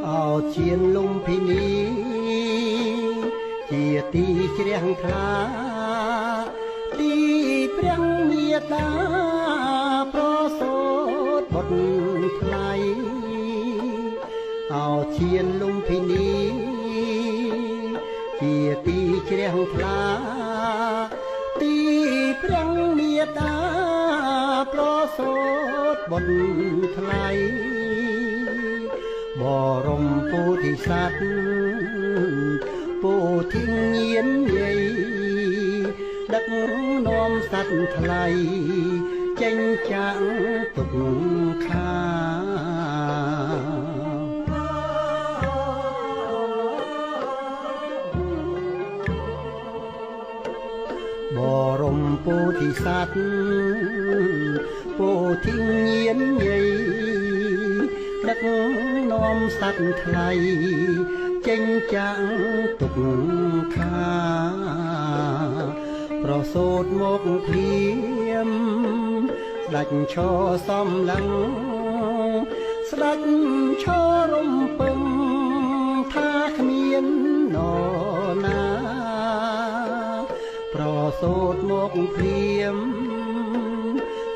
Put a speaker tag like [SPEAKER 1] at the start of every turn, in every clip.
[SPEAKER 1] អោជានលំភិនីជាទីជ្រះថ្លាទីព្រះមេត្តាប្រសូតបុត្រថ្លៃអោជានលំភិនីជាទីជ្រះថ្លាទីព្រះមេត្តាប្រសូតបុត្រថ្លៃបរមពោធិសត្វពោធិញានយាយដឹកនាំសត្វថ្លៃចេញចាក់ទុក្ខាបរមពោធិសត្វពោធិញានយាយដឹកនាំសត្វថ្លៃចេញចាក់ទុក្ខាប្រសូតមកភ្លាមស្ដេចឈរសំឡឹងស្ដេចឈររំពឹងថាគ្មាននរណាប្រសូតមកភ្លាម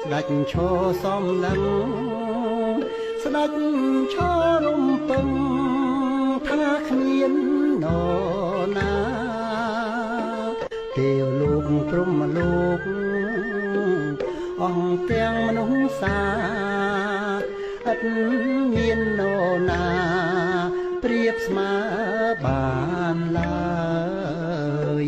[SPEAKER 1] ស្ដេចឈរសំឡឹងស្ដេចឈររំពឹងថាគ្មាននរណាទេវលោកព្រហ្មលោកអង្គទាំងមនុស្សសាឥតមាននរណាប្រៀបស្មើបានឡើយ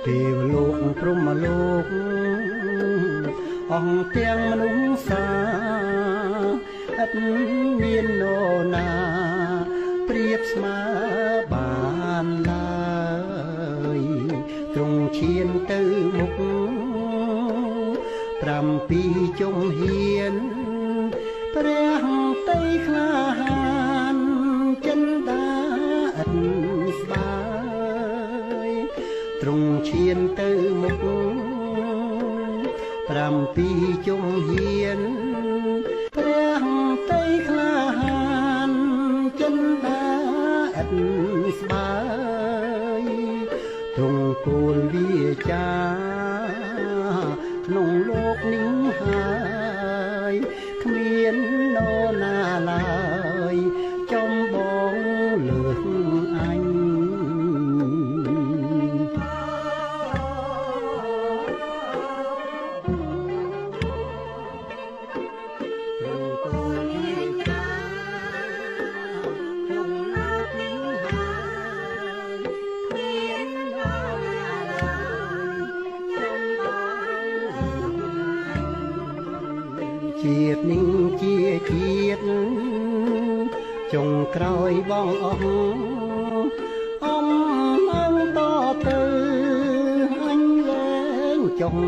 [SPEAKER 1] ទេវលោកព្រហ្មលោកអង្គទាំងមនុស្សសាឥតមាននរណាប្រៀបស្មើបានឡើយទ្រង់ឈានទៅមុខ7ជំហានព្រះតីក្លាហានចិន្តាឥតស្បាយទ្រង់ឈានទៅមុខ7ជំហានព្រះតីក្លាហានចិន្តាឥតស្បាយទ្រង់ពោលវាចាក្នុងលោកនេះហើយគ្មាននរណាឡើយចំបងលើសអញជាតិនេះជាជាតិចុងក្រោយបងអស់អំអងតទៅអញលែងចុង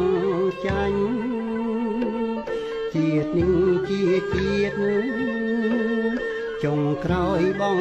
[SPEAKER 1] ចាញ់ជាតិនេះជាជាតិចុងក្រោយបង